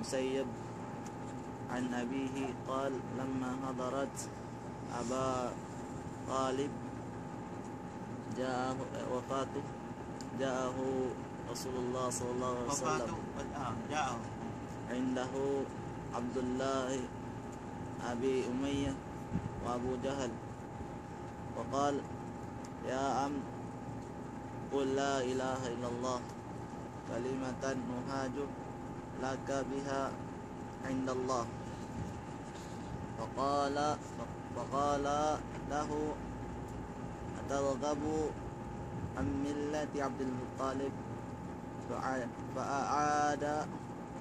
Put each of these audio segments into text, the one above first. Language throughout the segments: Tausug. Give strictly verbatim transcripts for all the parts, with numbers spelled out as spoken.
المسيب عن أبيه قال: لما حضرت أبا طالب جاءه وفاته، جاءه رسول الله صلى الله عليه وسلم، وفاته، آه، جاءه. عنده عبد الله أبي أمية وأبو جهل، وقال: يا عم، قل لا إله إلا الله، كلمة أحاج لك بها عند الله. فقال، فقال له: أترغب عن ملة عبد المطلب؟ فأع-، فأعاد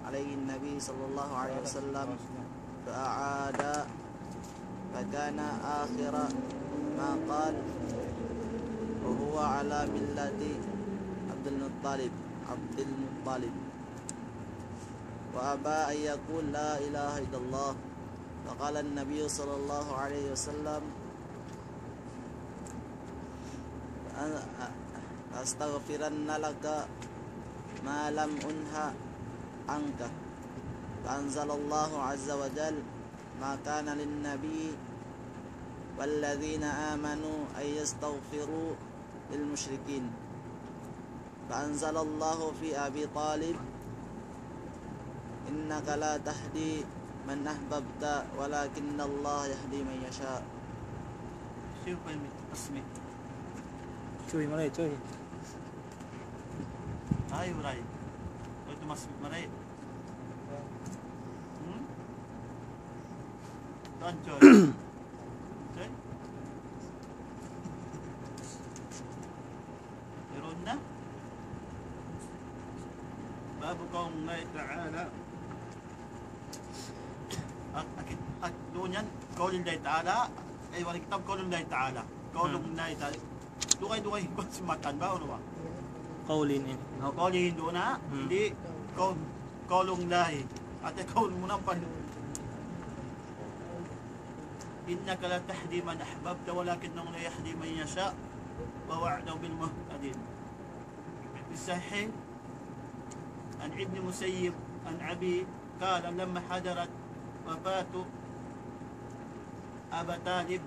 عليه النبي صلى الله عليه وسلم، فأعاد، فكان آخر ما قال: وهو على ملة عبد المطلب، عبد المطلب، وأبى أن يقول لا إله إلا الله. فقال النبي صلى الله عليه وسلم: لأستغفرن لك ما لم أنه عنك. فأنزل الله عز وجل: ما كان للنبي والذين آمنوا أن يستغفروا للمشركين. فأنزل الله في أبي طالب: إنك لا تهدي من أحببت ولكن الله يهدي من يشاء. Siyu pa ini? Asmi. Chuy, mari, chuy. Ay, uray. Ito mas mari. Hmm? Tuan, chuy. Chuy. Meron na. Babu qawlillahi ta'ala. Ak-, ak-, ak-, duun yan, qawlillahi ta'ala. Ay, wala' kitab qawlillahi ta'ala. Qawlillahi ta'ala. Dugay-dugay in simatan ba, unu ba? Qawlin ini. O, qawlin duun na. Hmm. Di', qawl-, qawlullahi. Ate, qawlun mu na pa. إنك لا تهدي من أحببت ولكن الله يهدي من يشاء وهو أعلم بالمهتدين. في الصحيح عن ابن مسيب عن أبي قال: لما حضرت وفاة أبا طالب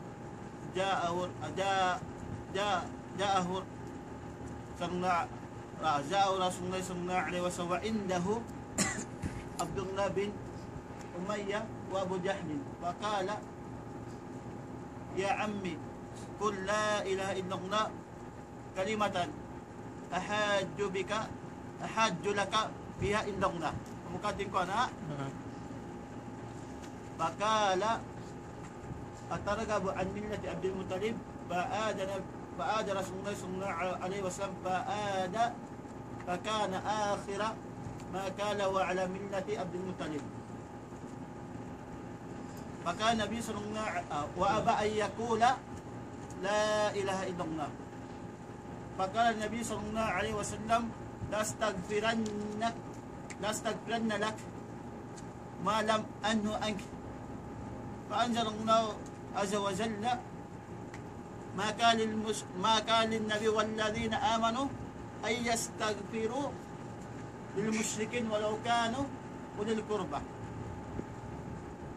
جاءه، جاء، جاء، جاءه صلى الله، جاءه رسول الله صلى الله عليه وسلم وعنده عبد الله بن أمية وأبو جهل، فقال: يا عمي، قل لا إله إلا الله، كلمة أحاج بك، أحاج لك بها عند الله. Kamu kating ku na. Mhm. فقال: أترغب عن ملة عبد المطلب؟ فأعاد، فأعاد رسول الله صلى الله عليه وسلم، فأعاد، فكان آخر ما قال: وعلى ملة عبد المطلب. فكان النبي صلى الله ع-، آه، وأبى أن يقول: لا إله إلا الله. فقال النبي صلى الله عليه وسلم: لأستغفرن، لأستغفرن لك ما لم أنه عنك. فأنزل الله عز وجل: ما كان للمش-، ما كان للنبي والذين آمنوا أن يستغفروا للمشركين ولو كانوا أولي القربى.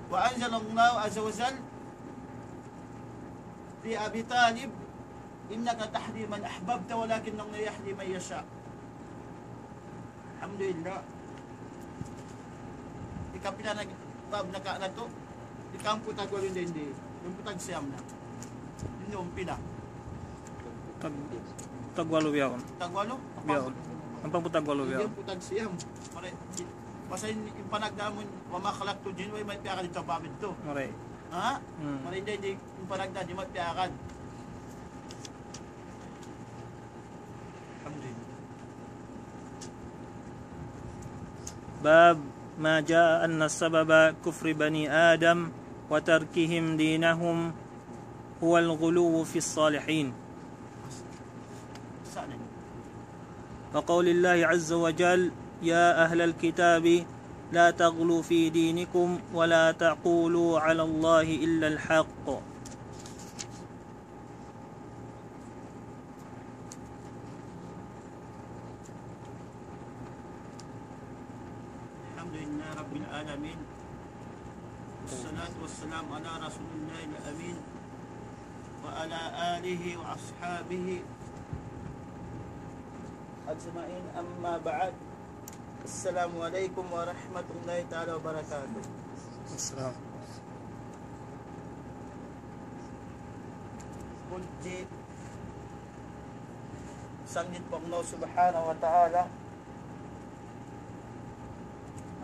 وأنزل الله عز وجل في أبي طالب: إنك لا تهدي من أحببت ولكن الله يهدي من يشاء. Alhamdulillah. Ikapila na bab na ka na tu? Ikamput tagwalu, hindi, hindi. Ikamput tagsiyam na. Hindi, umpila. Tag-, tagwalu biya' yaun. Tagwalu? Biya' yaun. Ampang put tagwalu biya' yaun. Ikamput tagsiyam. Mari, basta in, in panagdamun, وما خلقت الجن والإنس إلا ليعبدون. Mari. Ha? Hmm. Mari, hindi, hindi, in panagdamun, di' magpiyakan. Alhamdulillah. باب ما جاء أن سبب كفر بني آدم وتركهم دينهم هو الغلو في الصالحين. Saan na? وقول الله عز وجل: يا أهل الكتاب لا تغلوا في دينكم ولا تقولوا على الله إلا الحق. الحمد لله رب العالمين، والصلاة والسلام على رسول الله الأمين وعلى آله وأصحابه أجمعين، أما بعد. السلام عليكم ورحمة الله تعالى وبركاته. Assalam. Pudji, sanggit pa Allah Subhanahu wa Ta'ala.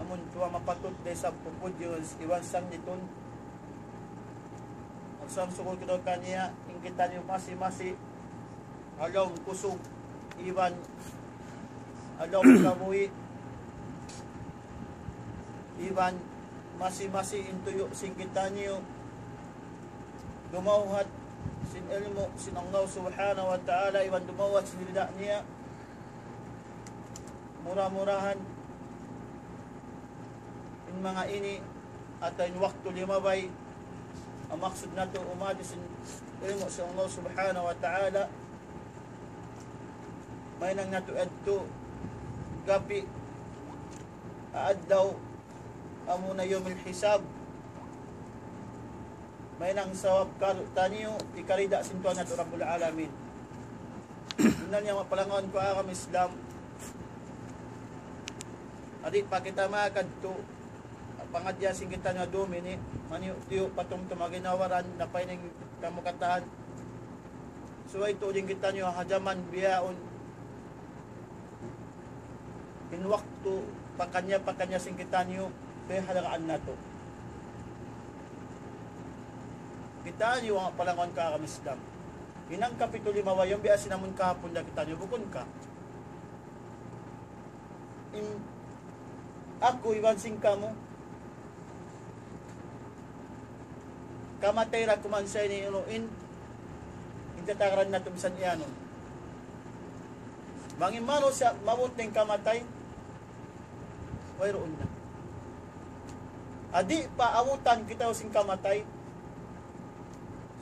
Amun tuwa mapatut da isab pupudji iban sanggitun. Magsarang-sukul kita kaniya, in kitaniyu masi-masi ha lawm kusug, iban ha lawm kabuhi', iban masi-masi in tuyu' sin kitaniyu dumawhat sin ilmu' sin Allah Subhanahu wa Ta'ala, iban dumawhat sin rida niya. Mura-murahan in manga ini atawa in waktu limabay, in maksud natu' umadi sin ilmu' sin Allah Subhanahu wa Ta'ala, mahinang natu' yadtu gapi' ha adlaw amuna yawmil hisab. Mahinang sabab katu' taniyu hikarida sin Tuhan natu' Rabbul Alamin. Unu na niya, manga palanggaun ku ha agama Islam. Di' pa kita makadtu pangadjian sin kitaniyu ha dum ini, maniyu-tiyu patumtum ha ginhawa-baran, na pa ini kamu katan. Subay tuud in kitaniyu ha jaman bihaun. In waktu pakaniya-pakaniya sin kitaniyu, piyahalagaan natu'. Kitaniyu, manga palanggaun ku ha agama Islam. Hinang kapitu limabay yan, biya' sin amun kahapun da kitaniyu, bukun ka? In aku iban sin kamu, kamatay da kuman sa ini unu in, in tatagan natu' misan iyanun. Bang in manusiya' maabut na in kamatay, wayruun na. Di' pa abutan kita sin kamatay,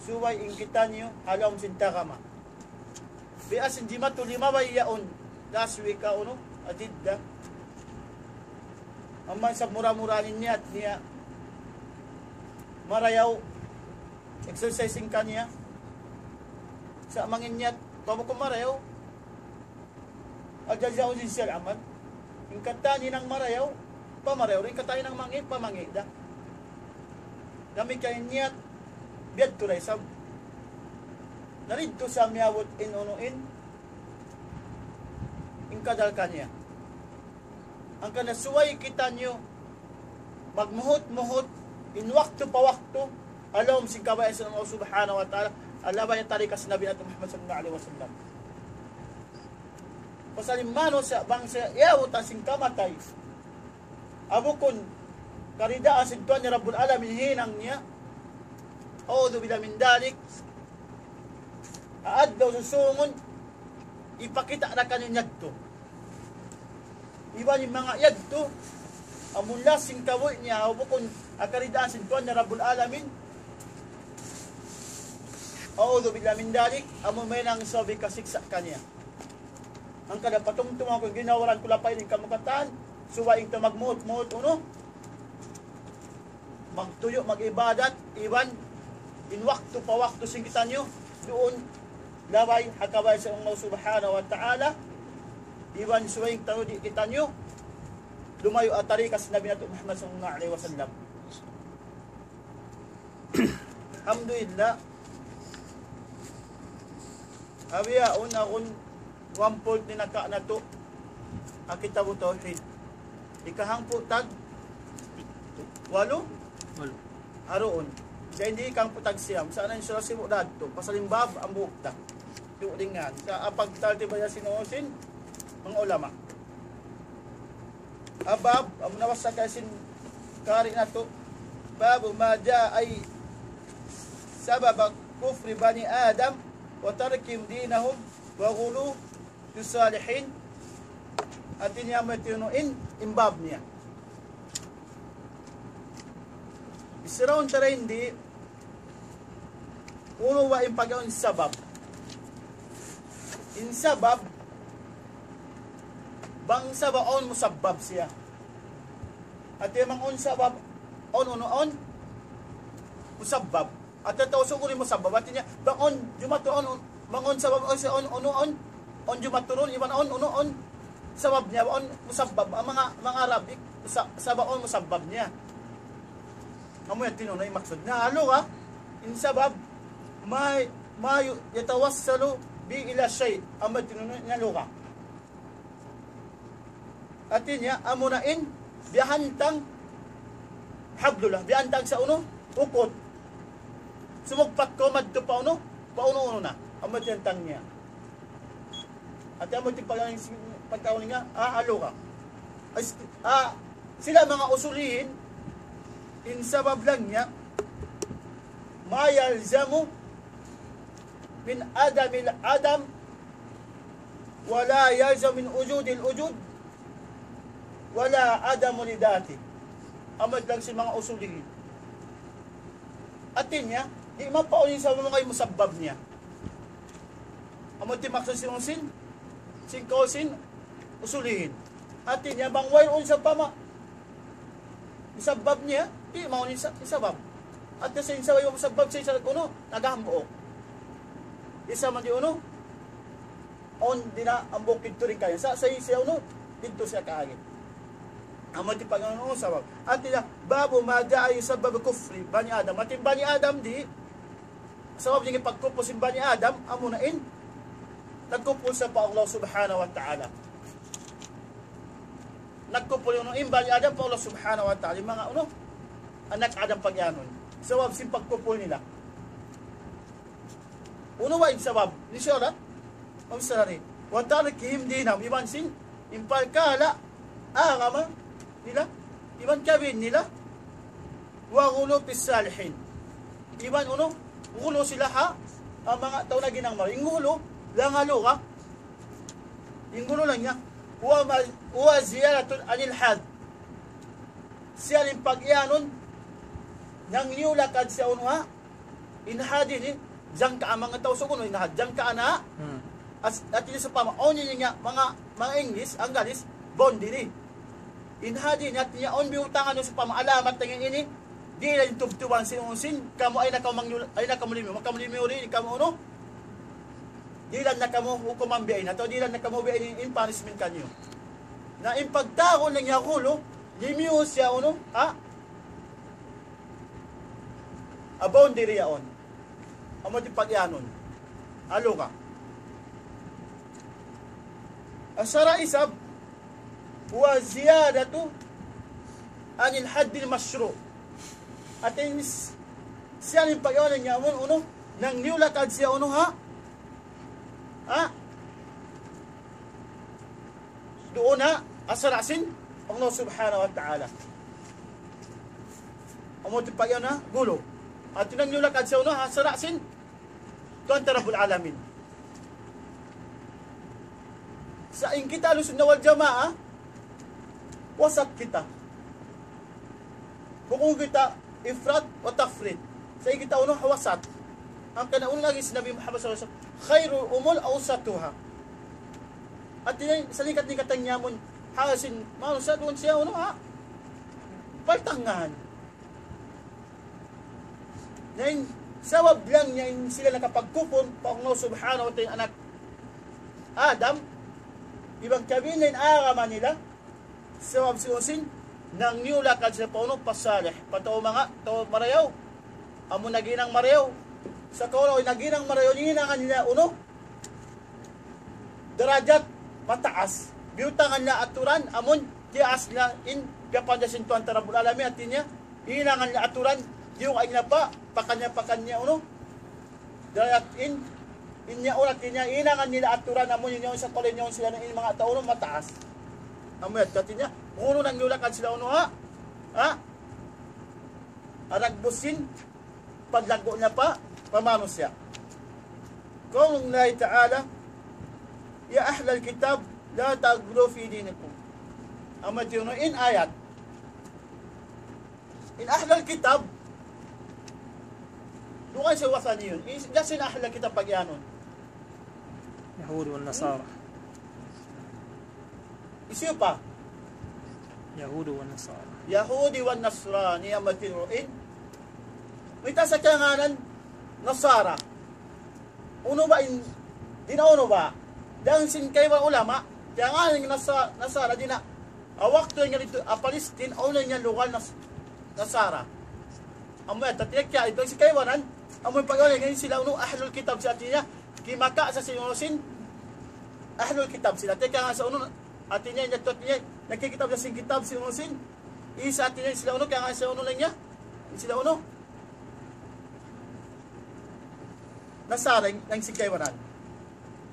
subay in kitaniyu ha lawm sin tagama. Biya' sin jimatu limabay yaun, last week ha unu, ha Jeddah. Ampa sa mura-mura in niyat niya marayaw, exercising kaniya. Sa' bang in niyat, bang bukun marayaw, al-jaza'u min jinsil amal. In katan hinang marayaw, pamarayaw da. In katan hinang mangi', pamangi' da. Damikkiyan in niyat, biya' hādtu da isab. Na didtu sa miyabut in unu in, in kadal kaniya. Hangkan na subay kitaniyu magmuhut-muhut in waktu pa waktu, ha lawm sin kabayaan sin Allah Subhanahu wa Ta'ala, ha labay ha tarikat sin Nabi natu' Muhammad sallallahu alayhi wasallam. Pasal in manusiya' bang siya iyabutan sin kamatay, ha bukun karidaan sin Tuhan niya Rabbul Alamin hinang niya, a'udhu billahi min dhalik, ha adlaw susungun, hipakita' da kaniya yadtu. Iban in manga yadtu, amun last sin kabuhi' niya, ha bukun ha karidaan sin Tuhan niya Rabbul Alamin, a'udhu billahi min dhalik, amun mahinang sabab hikasiksa' kaniya. Hangkan na patumtum aku in ginhawa-baran ku lapay in kamu katan, subay in kita magmuhut-muhut unu, magtuyu', mag-ibadat, iban in waktu pa waktu sin kitaniyu, duun labay ha kabayaan sin Allah Subhanahu wa Ta'ala, iban subay in kitaniyu di' kitaniyu lumayu' ha tarikat sin Nabi natu' Muhammad sallallahu alayhi wasallam. Alhamdulillah. Bihaun awn wampul tinaka' natu' ha Kitabu Tawhid. Hikahangpu' tag walu? Walu. Aruun. Sa' di' hikahangpu' tag siyam. Sa' na in sura sibu' da yadtu. Pasal in bab hambuuk da. Tuud dingan. Sa' apag talti baya sinusin manga ulama. Ha bab, amun nabasa ka sin kari natu', باب ما جاء أي سبب كفر بني آدم وتركهم دينهم وغلو في الصالحين. Hati niya amu yadtu in, in bab niya. Israun tara hindi, unu ba in pagkaun sabab? In sabab, bang sabab awn musabbab siya. Hati niya bang awn sabab, awn, unu, awn musabbab. Hati niya tau suguri musabbab. Hati niya, bang awn jumatu, awn, awn, bang awn sabab, awn, awn, unu, awn, awn jumatu duun, iban awn, unu, awn sabab niya, awn musabbab. Ang manga, manga Arabic, sa-, sabab, awn musabbab niya. Amu yan in unu in maksud. Na ha lugha, in sabab, ma, ma yu-, yatawassalu bi ila shay'. Amu yan in unu in lugha. Hati niya, amuna in, biyahantang hablullah, biyahantang sa unu, ukut. Sumugpat kaw madtu pa unu, pa unu-unu na. Amu yan in hantang niya. Hati amu yan in pag-, pagkaun niya, ah, alo ka. As-, ah, sila manga usuliyin, in sabab laung niya, ma yalzamu min adamil adam, ولا يلزم من وجود الوجود ولا عدم لذاته. Amu yan in laung sin manga usuliyin. Hati niya, di' mapaawn in sabab bang awn musabbab niya. Amu yan in maksud sin, sin, sin kaul sin usuliyin. Hati niya, bang wayruun sawpama musabbab niya, di' mawn in sa-, in sabab. Hati niya, sa in sabab, in musabbab sa isa unu, naghambuuk. Isa man di' unu, awn di' na hambuuk didtu dayn kaniya. Sa, sa, sa unu, didtu siya kaagi. Amu yan in pag-anu sabab. Hati niya, babu ma da'a yusabbabu kufri bani Adam. Hati in bani Adam di', sabab niya in pagkupul sin bani Adam, amuna in nagkupul sila pa Allah Subhanahu wa Ta'ala. Nagkupul unu in bani Adam pa Allah Subhanahu wa Ta'ala. In manga unu, anak Adam pag-iyanun. Sabab sin pagkupul nila. Unu ba in sabab? Ni siya ra? Mabsarari. وتركهم دينهم. Iban sin, in parkala' agama nila, iban kabin nila, وغلو في الصالحين. Iban unu, gulu sila ha, ha manga tau naghinang marayaw. In gulu, laung ha lugha, in gulu laung niya, هو ما، هو زيادة عن الحد. Siya in pag-iyanun, nangliyulakad siya unu ha, in had ini, jangka, manga tau sugun, in had, jangka na. Hmm. As, hati niya sawpama, awn ini niya, manga, manga English, Anggalis, boundary. In had ini, hati niya, awn biyutangan niya sawpama, alamat niya ini, dihilan tubtuban sin, sin, kamu ayaw na kamu mangliyul-, ayaw na kamu limiyu, makamu limiyu di, kamu unu, dihilan na kamu hukuman biya' ini, atawa dihilan na kamu biya' ini, in punishment kaniyu. Na in pagtawagun niya gulu, limiyu siya unu, ha? Ha boundary yaun. Amu yan in pag-iyanun. Ha lugha. Ha sara' isab, هو زيادة عن الحد المشروع. Hati niya, siya in pag-iyanun niya, amun, unu, nangliyulakad siya, unu, ha? Ha? Duun ha, ha sara' sin Allah Subhanahu wa Ta'ala. Amu yan in pag-iyanun, gulu. Hati niya nangliyulakad siya unu, ha sara' sin Tuhan ta Rabbul Alamin. Sa' in kita Ahlus Sunnah wal Jamaah, wasat kita. Bukun kita ifrat wa tafrit. Sa' in kita unu, wasat. Hangkan unu laung sin Nabi Muhammad sallallahu alayhi wasallam, خير الأمور أوسطها. Hati niya, salingkat-lingkat niya amun, ha, sin, manusiya' duun siya, unu, ha? Partangahan. Na in sabab laung niya in sila nakapagkupul pa Allah Subhanahu wa Ta'ala, anak Adam, iban kabin na in agama nila, sabab sin, sin, nangliyulakad sila pa unu, pa salih, pa tau manga, tau marayaw, amu naghinang marayaw. Sa' kaw laung naghinang marayaw, hinangan nila unu, darajat mataas. Biyutangan nila aturan, amun tiyaas nila in piyapanjari sin Tuhan ta Rabbul Alamin, hati niya, hinangan nila aturan, diyugaing nila pa, pakaniya-pakaniya, unu, darajat in, in niya ulat niya, hinangan nila aturan, amun in yaun sa' kulay niya yaun sila in manga tau, unu, mataas. Amu yan, hati niya, unu nangliyulakad sila, unu, ha? Ha? Aragbus sin, paglaggu' niya pa, pa manusiya'. قول الله تعالى: يا أهل الكتاب لا تغلوا في دينكم. Amu yan in ayat. In ahlul kitab, dugaing sa wataniyun. In, da sin ahlul kitab pag-iyanun. Yahudi wal Nasara. Hisiyu pa? Yahudu wa Nasara. Yahudi wa Nasrani, amu yadtu in. Mayta' sa kiyangānan Nasara. Unu ba in, di' na unu ba? Dayn sin kaibanan ulama, kiyangānan Nasa-, Nasara di' na. Waktu yan didtu, ah, Palestine, unu yan lugal Nas-, Nasara. Amu yan, tatiyak ya, ito si kaibanan, amu in pag-awal yan sila unu, ahlul kitab sa hāti niya, kimaka sa sin unu sin, ahlul kitab sila. Teka nga sa unu, hāti niya, yadtu hāti niya, nagkikitab sa sin kitab sin unu sin, Isa hāti niya sila unu, kaya nga sila unu laung niya. Sila unu. Nasara in, in sin kaibanan.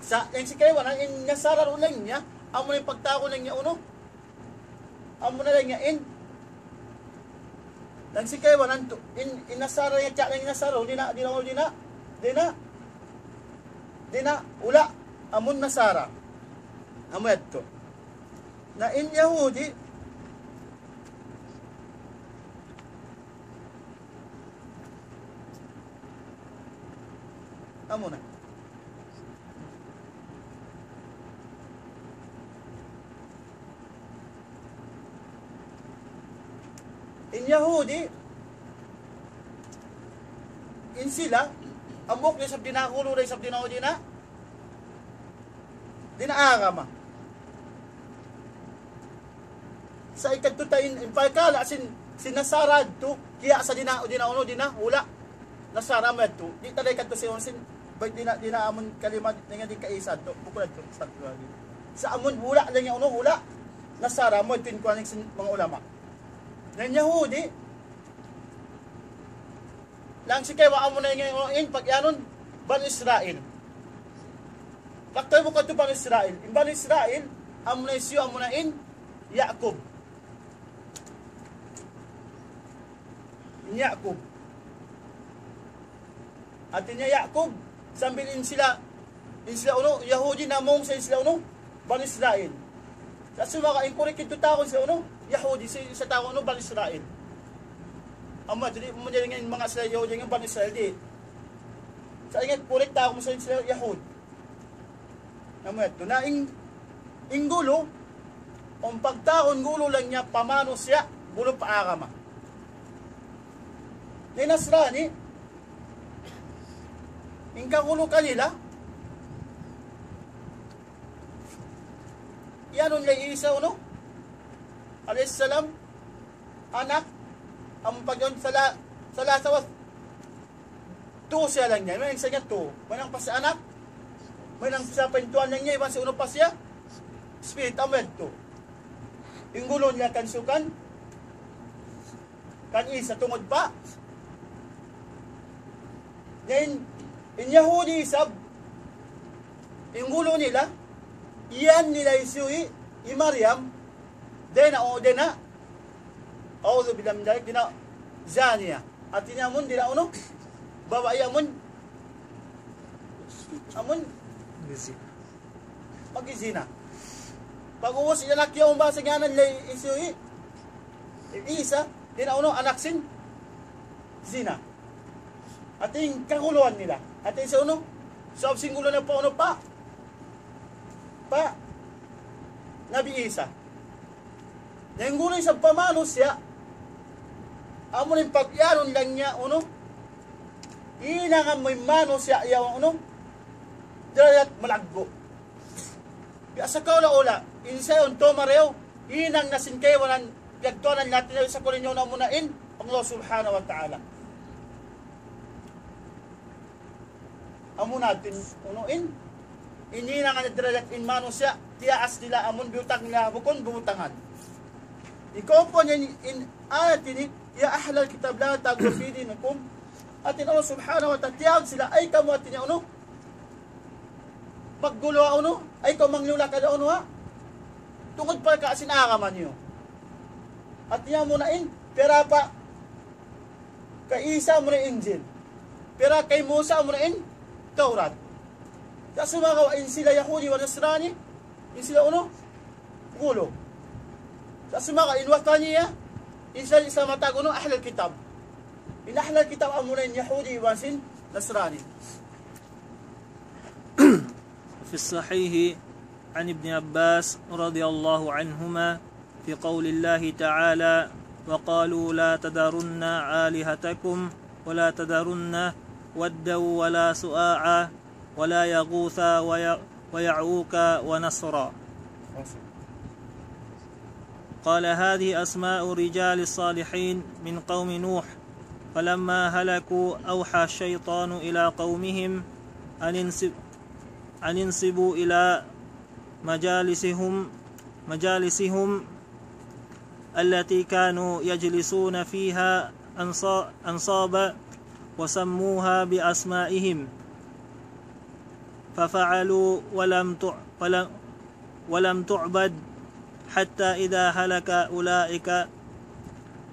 Sa', in sin kaibanan, in Nasara laung niya, amu na in pagtawagun niya unu. Amu na laung niya in. In sin kaibanan tu, in, in Nasara niya, tiya' in Nasara, di' na, di' na, di' na, di' na, di' na, hula', amu in Nasara. Amu yadtu. Na in Yahudi, amu na. In Yahudi, in sila, hambuuk da isab di' na hulu, da isab di' na unu, di' na, di' na agama. Sa' ikadtu ta in, in parkala' sin, sin Nasara yadtu, kiya sa di' na, di' na unu, di' na, hula'. Nasara amu yadtu. Di' ta da ikadtu sin, sin, ba, di' na, di' na amun kalima, di' na di' kaisa yadtu. Bukun yadtu, sa' amun hula', laung niya unu, hula'. Nasara amu yadtu in kuwan sin manga ulama. Na in Yahudi, laung sin kaibanan amu na in, in pag-iyanun, Banu Israil. Waktu bukun tu Banu Israil. In Banu Israil, amu na hisiyu, amu na in Ya'qub. In Ya'qub. Hāti niya Ya'qub, sambil in sila, in sila unu, Yahudi namung sa in sila unu, Banu Israil. Sa' sumagawa' in correct yadtu tawag sila unu, Yahudi, sa' in tawag unu, Banu Israil. Amu, di' mu manjari in manga sila Yahudi, in Banu Israil, di'. Sa' in correct tawag mu sa in sila Yahud. Amu yadtu. Na in, in gulu, in pagtawagun gulu laung niya pa manusiya', gulu pa agama. Na in Nasrani, in kagulu kanila, iyanun nila Isa unu, alayhis salam, anak, amu pag'iyanun sala-, salasa wa Tū siya laung niya, mayan siya niya tū. Mayan pa siya anak, mayan siya pa in Tuhan laung niya, iban siya unu pa siya, Spirit, amu yadtu. In gulu nila kan sukan, kan Isa tungud pa. Yan, in Yahudi isab, in gulu nila, iyan nila hisiyu hi, hi Maryam, di' na, o, di' na, أعوذ بالله من ذلك, di' na zaniya. Hāti niya amun, di' na unu, babai amun, amun, magjizina. Pag'ubus, in anak yaun ba sa ngānan lay hisiyu hi, Isa, di' na unu, anak sin zina. Hāti in kaguluhan nila. Hāti sa unu, sabab sin gulu nila pa unu pa, pa Nabi Isa. Na in gulu isab pa manusiya', amu in pag'iyanun laung niya unu, hinangan mu in manusiya' yaun unu, darajat malaggu'. Biya' sa kaula-ula, in siya yaun tū marayaw, hinang na sin kaibanan, piyagtuhanan nila, tinawi sa kurin yaun amu na in Allah Subhanahu wa Ta'ala. Amu na in, unu in, in hinangan darajat in manusiya', tiyaas nila amun biyutang nila bukun bibutangan. Ikaw po niya in, in ayat ini, يا أهل الكتاب لا تغلوا في دينكم. Hāti niya Allah Subhanahu wa Ta'ala, tiyawag sila, ay kamu hāti niya unu, maggulu ha unu, ay kamu manglula kada unu ha. Tungud pa ka sin agama niyu. Hāti niya amu na in, piyara pa kay Isa amu na in Injil. Piyara kay Musa amu na in Tawrat. Sa' sumagawa' in sila Yahudi wa Nasrani, in sila unu, gulu. Sa' sumagawa' in wathaniya, in sila Islam atawa unu, Ahlul Kitab. In Ahlul Kitab amu na in Yahudi iban sin Nasrani. في الصحيح عن ابن عباس رضي الله عنهما في قول الله تعالى: وقالوا لا تذرن آلهتكم ولا تذرن ودا ولا سواعا ولا يغوث ويع-، ويعوق ونسرا. قال: هذه أسماء رجال صالحين من قوم نوح، فلما هلكوا أوحى الشيطان إلى قومهم أن انصب-، أن انصبوا إلى مجالسهم، مجالسهم التي كانوا يجلسون فيها أنصا-، أنصابا وسموها بأسمائهم، ففعلوا ولم تع-، ولم، ولم تعبد حتى إذا هلك أولئك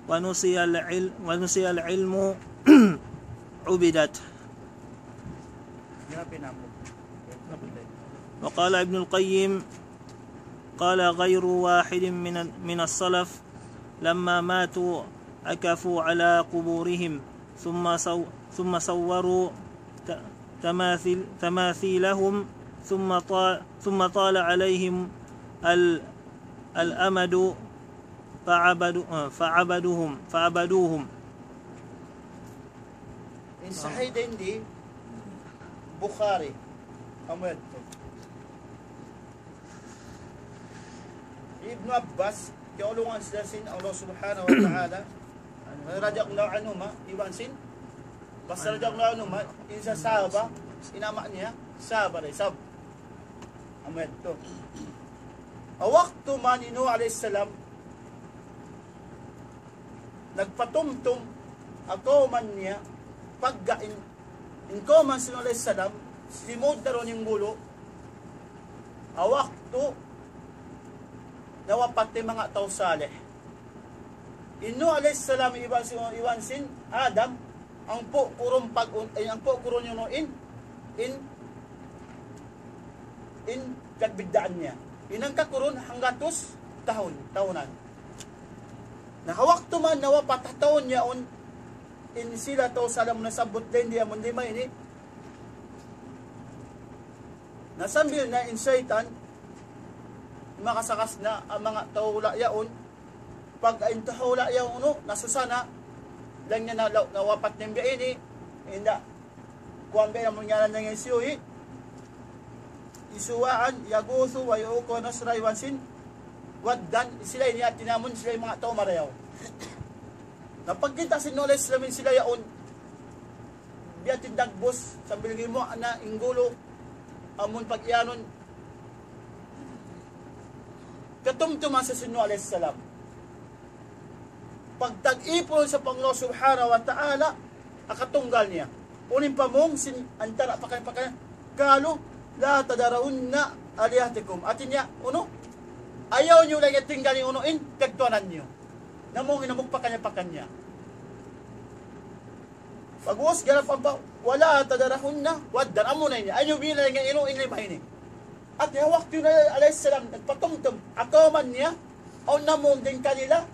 ونسي العل-، ونسي العلم عبدت. وقال ابن القيم: قال غير واحد من، من السلف لما ماتوا عكفوا على قبورهم ثم صو-، ثم صوروا ت-، تماثيل، تماثيلهم ثم طا-، ثم طال عليهم ال-، الأمد فعبدوا، فعبدوهم، فعبدوهم. In sahih dayn di Bukhari, amu yadtu. Ibnu Abbas, kiyaulungan sila sin Allah Subhanahu wa Ta'ala, radiyallahu anhuma, iban sin, basta radiyallahu anhuma, in sa sahaba, in ama' niya, sahaba da isab. Amu yadtu. Ha waktu man in Nuh alayhis salam, nagpatumtum ha kawman niya, pagga in, in kawman sin Nuh alayhis salam, simud na duun in gulu', ha waktu nawapat in manga tau salih. In Nuh alayhis salam iban sin, iban sin Adam, hangpu' kurun pag-, eh, hangpu' kurun unu in, in, in piyagbiddaan niya. In hangka kurun, hanggatus tahun, tahunan. Na ha waktu man nawapat ha tahun yaun, in sila tau salih nasabbut dayn di amun lima ini, na sambil na in saytan, makasakas na ha manga tau hula' yaun, pag in tau hula' yaun unu, nasusa na, laung niya na, laung, nawapat na in biya' ini, inda', kuwan biya' amun ngaran niya in siyuhi, Suwa'an, Yaghuthu, wa Ya'uqa, wa Nasra, iban sin Waddan, sila ini hati niya amun, sila in manga tau marayaw. Na pagkita' sin Nuh alayhis salam in sila yaun, biya' ha yan dagbus, sambil gimuwa' na in gulu', amun pag-iyanun, katumtuman sa sin Nuh alayhis salam. Pagtag-ipun sa pa Allah Subhanahu wa Ta'ala, ha katunggal niya. Unu in pamung sin antara' pakaniya-pakaniya, قالوا لا تذرن آلهتكم. Hati niya, unu? Ayaw niyu laung niya tinggali unu in piyagtuhanan niyu. Namung in hambuuk pakaniya-pakaniya. Pag'ubus, garap ampa, ولا تذرن ودا. Amuna ini, ayaw niyu bilang in unu in lima ini. Hati ha waktu Nuh alayhis salam, nagpatumtum, ha kawman niya, awn namung dayn kanila,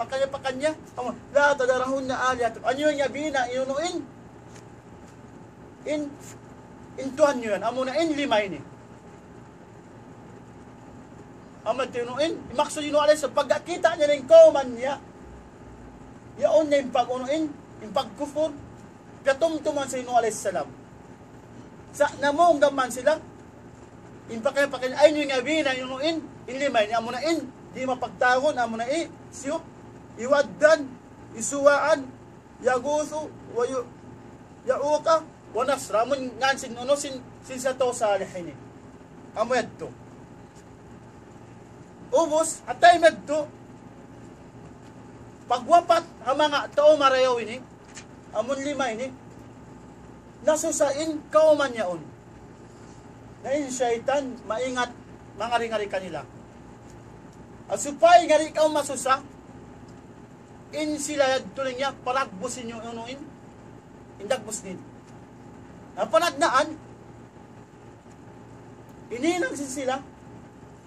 pakaniya-pakaniya, amu, لا تذرن آلهتكم. Ayaw niyu bina, unu in, in, in tuhan niyu yan, amuna in lima ini. Amu yadtu in, in maksud in Nuh alayhis salam, pagkakita' niya in kawman niya, yaun na in pag-unu in, in pagkufur, piyatumtuman sin Nuh alayhis salam. Sa' namung gam man sila, in pakaniya-pakaniya, ayaw niyu bina, unu in, in lima ini, amuna in, di' mapagtawagun, amuna in, siyu, hi Waddan, hi Suwa'an, Yaghuthu, wa Yu-, Ya'uqa, wa Nasra, amun ngan sin, unu, sin, sin sa tau salih ini. Amu yadtu. Ubus, ha time yadtu, pagwapat ha manga tau marayaw ini, amun lima ini, nasusa in kawman yaun. Na in saytan, maingat, mangari-ngari kanila. Ha supaya ngari kaw masusa, in sila yadtu laung niya, palagbusin niyu unu in, in dagbus niyu. Na panagnaan, hininang sin sila,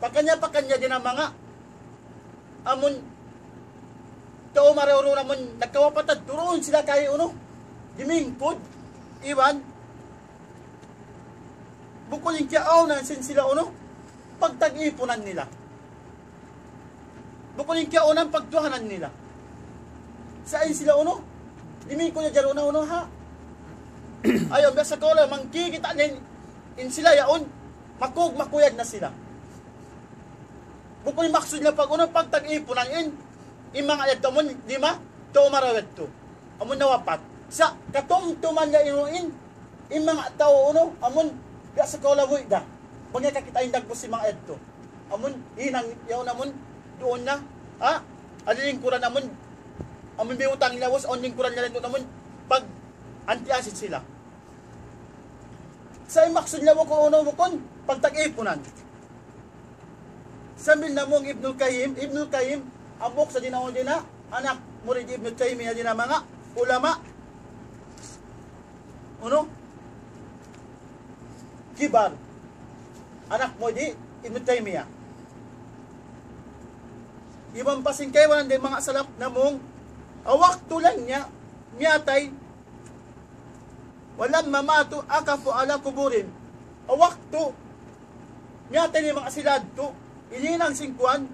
pakaniya-pakaniya dayn ha manga, amun, tau marayaw duun amun, nagkawapat, duun sila kay unu, dimingkud, iban, bukun in kiyaawnan sin sila unu, pagtag-ipunan nila. Bukun in kiyaunan pagtuhanan nila. Sa' in sila unu, dimin ku na jaru na unu ha. Ayaw, biya' sa kaula, mangkikita' na in, in sila yaun, makug-, makuyag na sila. Bukun in maksud nila pag unu, pagtag-ipunan in, in manga yadtu amun lima, tau marayaw yadtu. Amun nawapat. Sa' katumtuman nila unu in, in manga tau unu, amun, biya' sa kaula buhi' da. Bang niya kakita' in dagbus sin manga yadtu. Amun, hinang, yaun amun, duun na, ha? Alilingkuran amun, amun biyutang nila, was, awn lingkuran nila duun amun, pag-anti-asid sila. Sa' in maksud nila bukun unu, bukun, pagtag-ipunan. Sambil namung Ibnul Qayyim, Ibnul Qayyim, hambuuk sa dina unu dina, anak murid Ibnu Taymiyyah dina manga ulama, unu? Kibar. Anak murid Ibnu Taymiyyah. Iban pa sin kaibanan dayn manga salaf namung, ha waktu laung niya, miyatay, ولما ماتوا عكفوا على قبورهم. Ha waktu miyatay in manga sila yadtu, in hinang sin kuwan,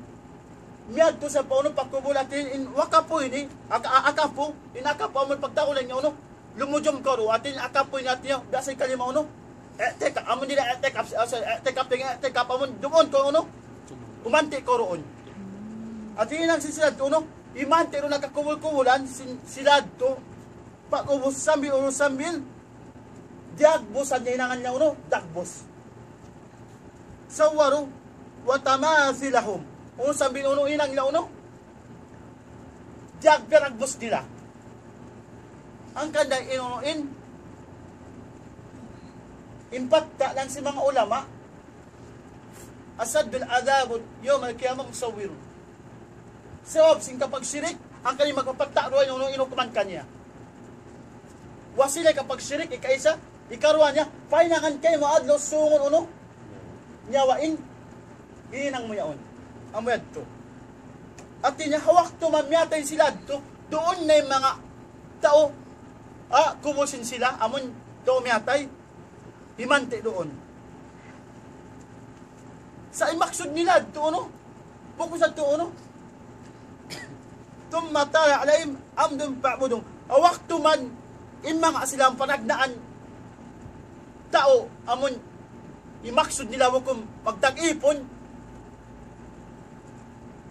miyadtu sa pa unu pa kubul, hati in wakapu ini, aka-, akapu, in akapu amun pagtawagun laung niya unu, lumujum kaw duun, hati in akapu ini hati niya, biya' sin kalima unu, i'tikaf, amun dila i'tikaf, ah, sa-, i'tikaf, i'tikaf, amun duun kaw unu, umanti' kaw duun. Hati in hinang sin sila yadtu unu, imanti' duun ha kakubul-kubulan sin sila yadtu, pag-ubus sambil unu sambil, diyagbusan niya hinangan niya unu, dagbus. صوروا وتماثيلهم. Unu sambil unu hinang nila unu, diyag-, piyaragbus nila. Hangkan da in unu in, in patta' laung sin manga ulama, أشد العذاب يوم القيامة المصور. Sabab sin kapagshirik, hangkan in magpapatta' duwa in unu in hukuman kaniya. Wa sila kapagshirik, ikaisa, ikaruwa niya, pahinangan kaymu adlaw sungun unu, nyawa in, hinang mu yaun. Amu yadtu. Hati niya, ha waktu man miyatay sila yadtu, duun na in manga tau, ah, kubul sin sila, amun tau miyatay, imanti' duun. Sa' in maksud nila yadtu unu, bukun sa yadtu unu. ثم طال عليهم الأمد فاعتبروهم. Ha waktu man, in manga sila panagnaan tau, amun, in maksud nila bukun magtag-ipun.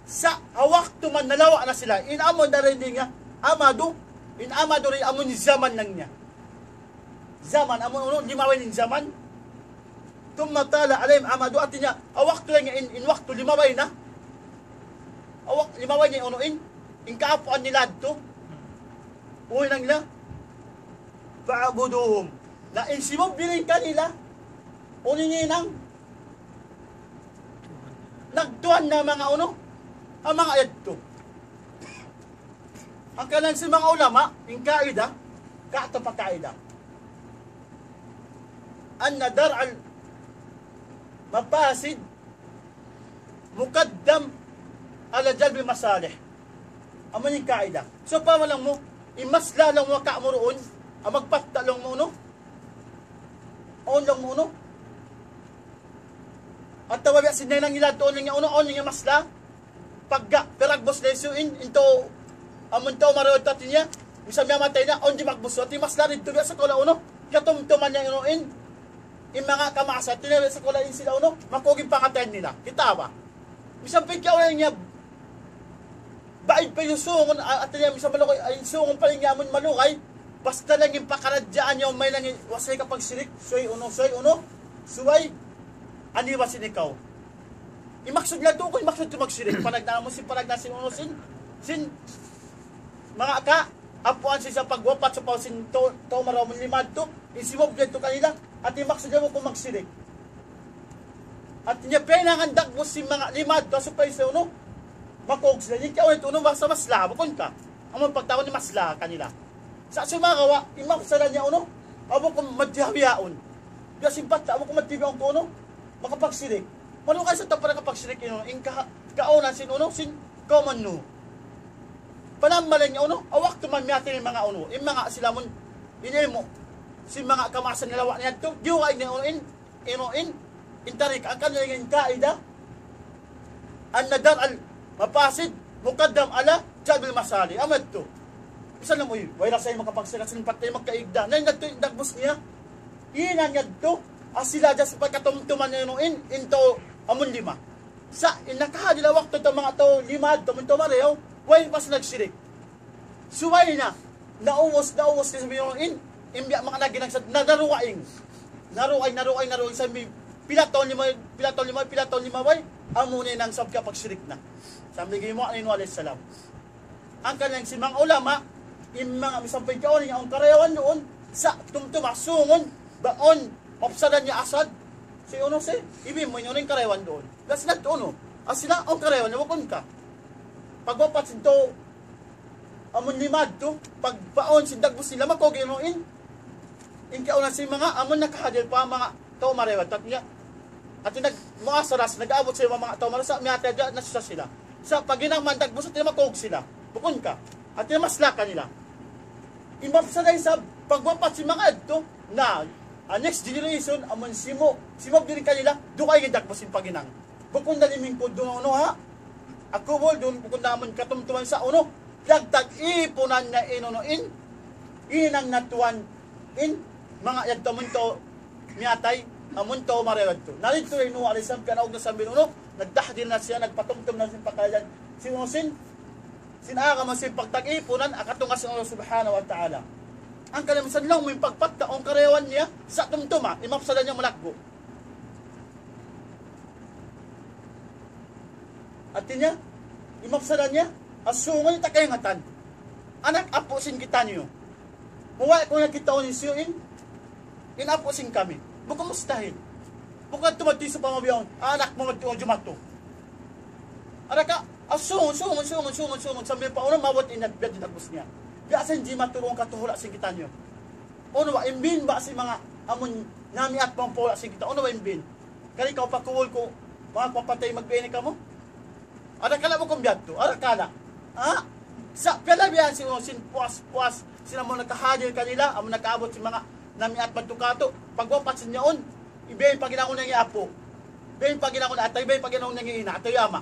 Sa' ha waktu man nalawa' na sila, in amun dayn di niya, amadu, in amadu di amun zaman laung niya. Zaman, amun unu, limabay in zaman. ثم طال عليهم الأمد, hati niya, ha waktu laung niya, in, in waktu limabay na. Ha wak-, limabay na in unu in, in kaapuan nila yadtu. Uy, laung nila, فاعتبروهم. Na in simubli kanila, unu in hinang, nagtuhan na manga unu, ha manga yadtu. Hangkan laung sin manga ulama, in kaida, kaatu pa kaida. أن درء المفاسد مقدم على جلب المصالح. Amu in kaida. So, pa laung mu, in masla laung mu ka mu duun, in magpatta' laung mu unu, awn laung mu unu, atawa biya' sin hinang nila yadtu, awn laung niya unu, awn laung niya masla. Pagga, piragbus na isu in, in tau, amun tau marayaw yadtu hati niya, misan miyatay na, awn di' magbus, hati masla didtu biya' sa kaula unu, katumtuman niya unu in, in manga kamaasan, hati niya biya' sa kaula in sila unu, makug in pangatayan nila. Kita' ba? Misan pagka wala' niya, baid pa in sungun, a-, hati niya, misan malugay, in sungun pa in yamun malugay, basta laung in pakaradjaan niya, mayan laung in, wa sa kapagshirik, subay unu, subay unu, subay, aniwa sin ikaw. In maksud nila yadtu, in maksud yadtu magshirik. Panagnaan mu sin, panagnaan sin, unu sin, sin, manga ka, apuan sin sa pagwapat sa paus sin tau, tau marayaw amun lima yadtu, in simubli yadtu kanila, hati in maksud nila bukun magshirik. Hati niya pahinangan dagbus sin manga lima yadtu, supaya sa unu, makug sila. Di' ka unu, basta masla, bukun ka. Amun pagtawagun niya masla kanila. Sa' sumagawa', in mafsada niya unu, amu bukun madjawi yaun. Biya' sin patta', amu bukun madjawi yaun ku unu, makapagshirik. Malugay sa tau pa nakapagshirik unu, in ka-, kaunan sin unu, sin common nu. Panambal niya unu, ha waktu man miyatay in manga unu, in manga sila amun, in ilmu', sin manga kamaasan nila wa' niya yadtu, diyugaing niya unu, in, unu, in, in tariqa, hangkan laung in kaida, أن درء المفاسد مقدم على جلب المصالح. Amu yadtu. Misan na mu, way ra sa in makapagsikat sin patay magkaigda. Na in yadtu, in dagbus niya. Hinang yadtu. Asila diyas pagkatumtuman niya in, in tau amun lima. Sa', in nakahadil ha waktu ta manga tau lima, amun tau marayaw, way pa sila nagsirik. Subay na, naubus, naubus na sabi in, in biya' manga naginang sa, na, naruwaing. Naruwaing, naruwaing, naruwaing, sabi, pila taun lima, pila taun lima, pila taun lima, way, amu na in ang sabab kapagsirik na. Sabi, gimuwa' na in Nuh alayhi salam. Hangkan laung sin manga ulama, in manga misan pa in kaun niya, ang karayawan duun, sa' tumtuma, sungun, bang mapsada niya asad, si unu si, ibin mu in unu in karayawan duun. Kasi nagtu unu, asila, ang karayawan niya, bukun ka. Pagwapat sin tau, amun lima yadtu, pagpaun sin dagbus nila, makug in, in, in kauna sin manga, amun nakahadil pa manga tau marayaw, tat niya. At nag-, muasaras, nag-abut sa manga tau marayaw, sa' miyatay da, nasusa sila. Sa' paghinang man dagbus, at makug sila. Bukun ka. At mas laka nila. Imam sa isab, pagwapat sin manga yadtu, na, ang next generation, amun simu, simu diri kanila, duun kaingin dagbus sin paghinang. Bukun da limingkud duun unu ha. Aku bol duun bukun da amun katumtuman sa' unu. Piyagtag-ipunan na in unu in. Hinang na tuwan in manga yadtu amun tau miyatay, amun tau marayaw yadtu. Na didtu in Nuh alayhi salam, piyanaug na sambil unu, nagtahdir na siya, nagpatumtum na sin pakayadan. Sin unu sin, sin agama sin pagtag-ipunan, ha katunga sin Allah Subhanahu wa Ta'ala. Hangkan misan laung mu in pagpatta', ang karayawan niya, sa' tumtuma, in mapsada niya malaggu'. Hati niya, in mapsada niya, asungun ta kaingatan. Anak apu' sin kitaniyu. Muwa' ku na kita unin siyu in, in apu' sin kami. Bukun mustahil. Bukun tumattisu pa mabiyaun, anak mu mati jumatu. Ada ka, asungun, sungun, sungun, sungun, sungun, sambil pa unu maabut in nag-, dagbus niya. Biya' sin di' maturung katuhula sin kitaniyu. Unu ba, imbin ba sin manga amun namiat pang pula sin kita? Unu ba imbin? Kari kaw pakubul ku, manga kapatay magbini kamu? Ada kala bukun biya' yadtu, ada kala. Ha? Sa' piyalabihan sin, sin puas-puas, sin amun nakahadil kanila, amun nakaabut sin manga namiat madtu katu', pagwapat sin yaun, iba in paghinangun niya in apu'. Iba in paghinangun niya atay, iba in paghinangun niya in ina', atay ama'.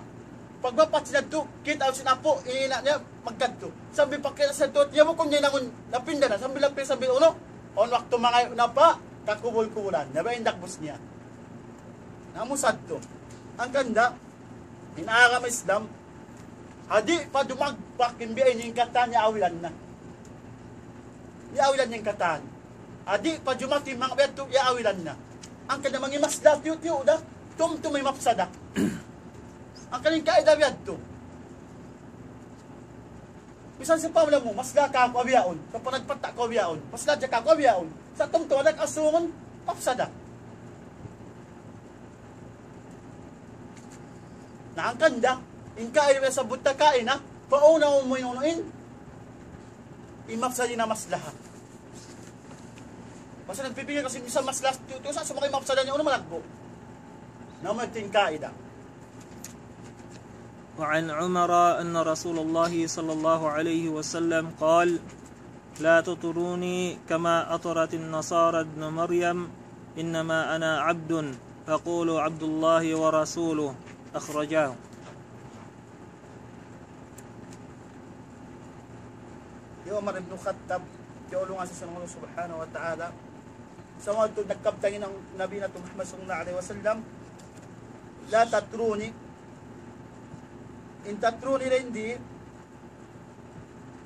Pagwapat sin yadtu, kita' sin apu', in ina' niya, magkadtu. Sambil pakita' sin yadtu, tiya bukun niya hinangun, napinda na, sambil lapis, sambil unu. Awn waktu mangayu' na pa, kakubul-kubulan, na ba in dagbus niya. Na amu sadtu. Hangkan da, in agama Islam, ha di' pa dumagpak in biya' ini in katan, iyaawilan na. Iyaawilan in katan. Ha di' pa dumagpak in manga biya' yadtu, iyaawilan na. Hangkan da mangi' maslahat tiyu'-tiyu' da, tumtuma in mapsada. Hangkan in kaida biya' yadtu. Misan sa' pamula mu, maslahat kaku' ha bihaun, sa' panagpatta' kaku' ha bihaun, maslahat da kaku' ha bihaun, sa' tumtuma da asungun, mapsada. Na hangkan da, in kain biya' sabbut ta kain, ha? Pauna mu in unu in, in mapsada na maslahat. Basta nagpipikil kasi misan maslahat, tu-, tu-, sa' sumagay mapsada niya, unu malaggu'. Na amu in kaida. وعن عمر أن رسول الله صلى الله عليه وسلم قال: لا تطروني كما أطرت النصارى ابن مريم، إنما أنا عبد، فقولوا عبد الله ورسوله. أخرجاه. Hi Umar ibn Khattab, kiyaulungan siya sin Allah Subhanahu wa Ta'ala. Sa' waktu nagkabtangan in Nabi natu' Muhammad sallallahu alayhi wasallam, لا تطروني. In تطروني di,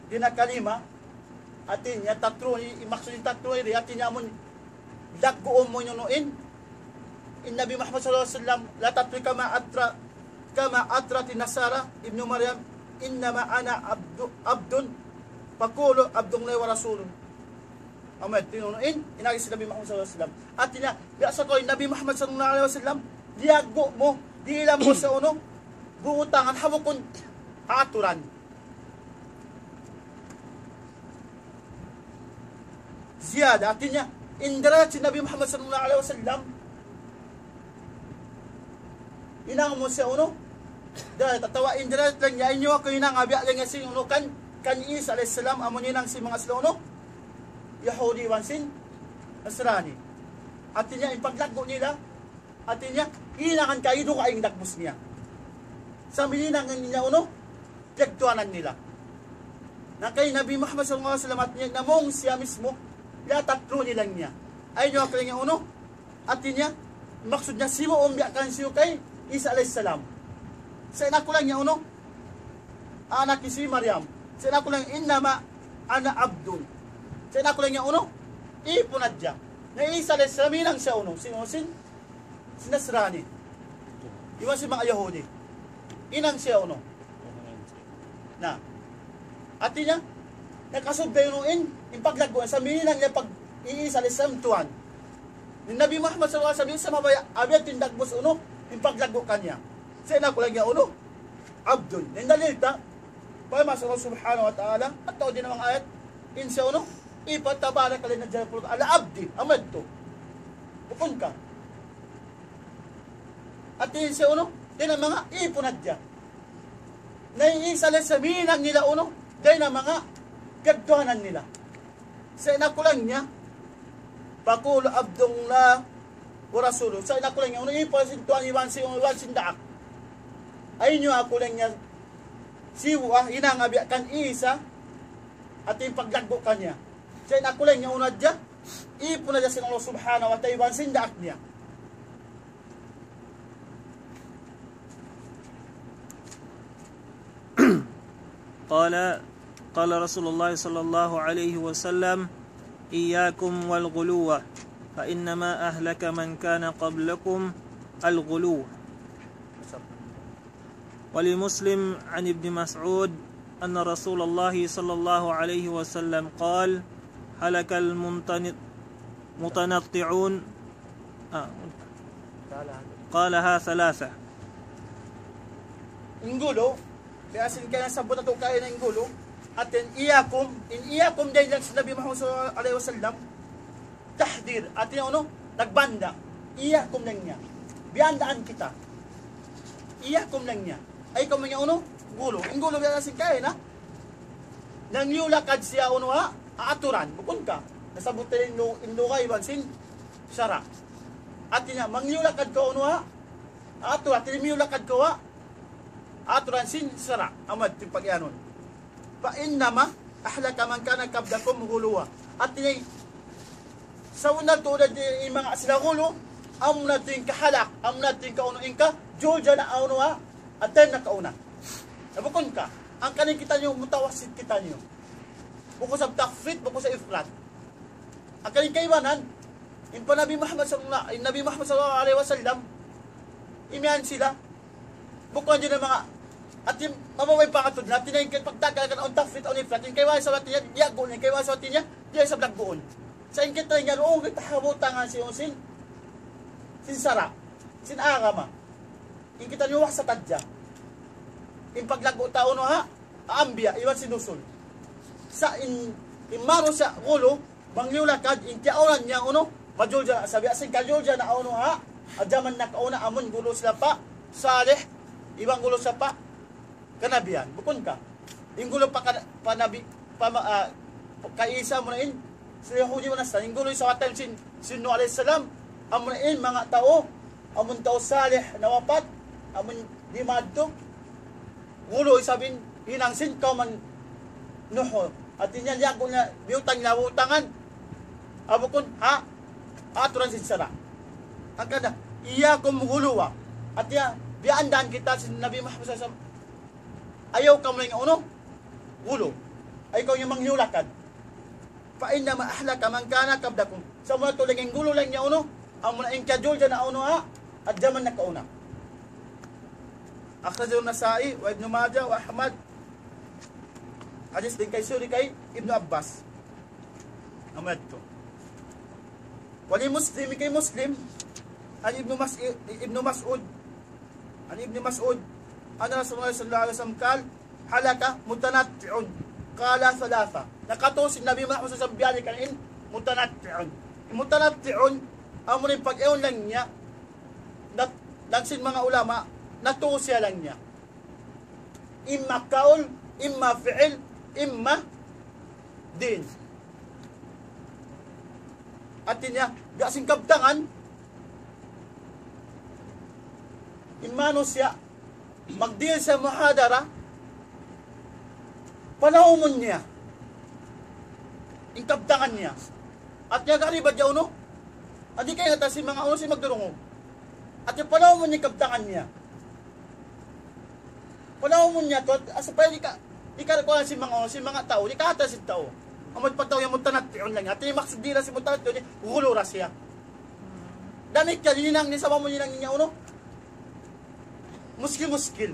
di na kalima, hati niya تطروني, in maksud sin تطروني di, hati niya amun, lagguun mu in unu in, in Nabi Muhammad sallallahu alayhi wasallam, لا تطروني كما أطر-، كما أطرت النصارى ابن مريم، إنما أنا عبد، عبد، فقولوا عبد الله ورسوله. Amu yadtu in unu in, in agi sin Nabi Muhammad sallallahu alayhi wasallam. Hati niya, biya' sa kaw in Nabi Muhammad sallallahu alayhi wasallam, liyaggu' mu, dihilan mu sa unu, butangan ha bukun aturan. Ziyada, hati niya, in darajat sin Nabi Muhammad sallallahu alayhi wasallam, hinang mu siya unu, darajat atawa in darajat laung niya, in aku hinang biya' laung niya sin unu kan, kan Isa alayhi salam, amu in hinang sin manga sila unu, Yahudi iban sin Nasrani. Hati niya, in paglaggu' nila, hati niya, hinangan kailu kaing dagbus niya. Sambil hinangan niya unu, piyagtuhanan nila. Na kay Nabi Muhammad sallallahu alayhi wasallam, hāti niya, namung siya mismo, lataplu nila niya. Ayaw niyu aku laung niya unu, hāti niya, maksud niya sibu' umbiya' kan siyu kay Isa alayhi salam. Sa' in aku laung niya unu, anak hi Maryam. Sa' in aku laung niya, إنما أنا عبد. Sa' in aku laung niya unu, ipun hadja. Na Isa alayhi salam, hinang siya unu, sin, sin, sin Nasrani. Iban sin manga Yahudi. Hinang siya unu. Na. Hāti niya, nakasubay unu in, in paglaggu', sa' hinang niya pag-iisa lisam tuwan. Ni Nabi Muhammad sallallahu alayhi wasallam, sa' mabaya', abiya' in dagbus unu, in paglaggu' kaniya. Sa' in aku laung niya unu, abdun. In dalil ta, pag-aya sin Allah subhanahu wa ta'ala, atawa di' na manga ayat, in siya unu, ipa tabarak alladhi nazzala al-furqan ala abdi, amu yadtu. Bukun ka. Hāti niya unu, dayn ha manga ipun hadja. Na in Isa alayhi salam hinang nila unu, dayn ha manga piyagtuhanan nila. Sa' in aku laung niya, فقولوا عبد الله ورسوله. Sa' in aku laung niya, unu, ipun sin Tuhan iban sin, iban sin daak. Ayaw niyu aku laung niya, sibu', ah, hinanga biya' kan Isa, hāti in paglaggu' kaniya. Sa' in aku laung niya, unu hadja, ipun hadja sin Allah subhanahu wa ta'ala iban sin daak niya. قال قال رسول الله صلى الله عليه وسلم: إياكم والغلو، فإنما أهلك من كان قبلكم الغلو. ولمسلم عن ابن مسعود أن رسول الله صلى الله عليه وسلم قال: هلك المتنطعون. قالها ثلاثة. In gulu, biya' sin kaya sabut natu' kaina in gulu, hāti niya iyakum, in iyakum dayn ha Nabi Muhammad sallallahu alayhi wasallam, tahdir, hāti niya unu, nagbanda', iyakum laung niya, biyandaan kita, iyakum laung niya, ayaw kamu niya unu, gulu, in gulu biya' sin kaya na, nangliyulakad siya unu ha, ha aturan, bukun ka, nasabut in lu-, in lugay iban sin sara'. Hāti niya, mangliyulakad kaw unu ha, ha aturan, hāti niya miyulakad kaw ha, aturan sin sara', amu yadtu in pag-iyanun. فإنما أهلك من كان قبلكم الغلو. Hāti niya, sabunnal tuud in manga sila gulu, amuna in kahalak, amuna in kaunu, in kajulja na unu ha, hāti niya nakauna. Na bukun ka, hangkan kitaniyu mutawassit kitaniyu. Bukun sa tafrit, bukun sa ifrat. Hangkan kaibanan, in pa Nabi Muhammad sallallahu, in Nabi Muhammad sallallahu alayhi wasallam, imiyan sila, bukun hadja na manga, hāti niya, mababa' in pangatud, hāti niya, in pagtagal kan, awn tafrit, awn ifrat, in kaibanan sa hāti niya, diyagun, in kaibanan sa hāti niya, diya sa lagguun. Sa' in kita niya, duun kita ha butangan sin, sin, sin sara', sin agama. In kitaniyu wasat hadja. In paglaggu' ta unu ha, anbiya, iban sin rusul. Sa' in, in manusiya' gulu, mangliyulakad, in kiyaunan niya unu, majulja, sa' biya' sin kajulja na unu ha, ha jaman nakauna amun gulu sila pa Salih, iban gulu sila pa kanabihan. Bukun ka. In gulu pa ka-, pa Nabi, pa ma-, ah, kay Isa amuna in, sila Yahudi wa Nasrani. In gulu sa time sin, sin Nuh alayhi salam, amuna in manga tau, amun tau Salih nawapat, amun di' maadtu, gulu isab in hinang sin kawman Nuh. Hāti niya, liyagu' niya, biyutang niya butangan. Amu bukun, ha? Aturan sin sara'. Hangkan da, إياكم والغلو. Hāti niya, biyandaan kita sin Nabi Muhammad sallallahu alayhi wasallam. Ayaw kamu laung niya unu, gulu. Ayaw kamu mangliyulakad. فإنما أهلك من كان قبلكم. Sabunnal tuud in gulu laung niya unu, amuna in kiyajulja na unu ha, ha jaman nakauna. أخرجه النسائي وابن ماجه وأحمد. Hadith dayn kay, suri kay Ibnu Abbas. Amu yadtu. ولمسلم, kay Muslim, عن ابن مس-, ابن مسعود عن ابن مسعود أن رسول الله صلى الله عليه وسلم قال: هلك متنطع. قالها ثلاثة. Nakatu' sin Nabi Muhammad sallallahu alayhi wasallam biyalikan in mutanatti'un. In mutanatti'un, amuna in pag-iyanun laung niya, nat-, laung sin manga ulama, natu' siya laung niya. Imma kaul, imma fi'il, imma din. Hāti niya, biya' sin kabtangan, in manusiya', magdihil siya muhadara, Palawmun niya in kabtangan niya. Hāti niya gari ba diya unu? Adi kay ngata sin manga unu sin magdurungug. Hāti niya palawmun niya in kabtangan niya. Palawmun niya tuud, asa pa di' ka, di' ka kuwan sin manga unu, sin manga tau, di' ka hāti sin tau. Amu in pagtawagun niya mutanatti'un laung. Hāti niya maksud nila sin mutanatti'un ini, gulu ra siya. Damikkiyan, hininang niya, sabab mu hininang niya unu? Muskil-muskil.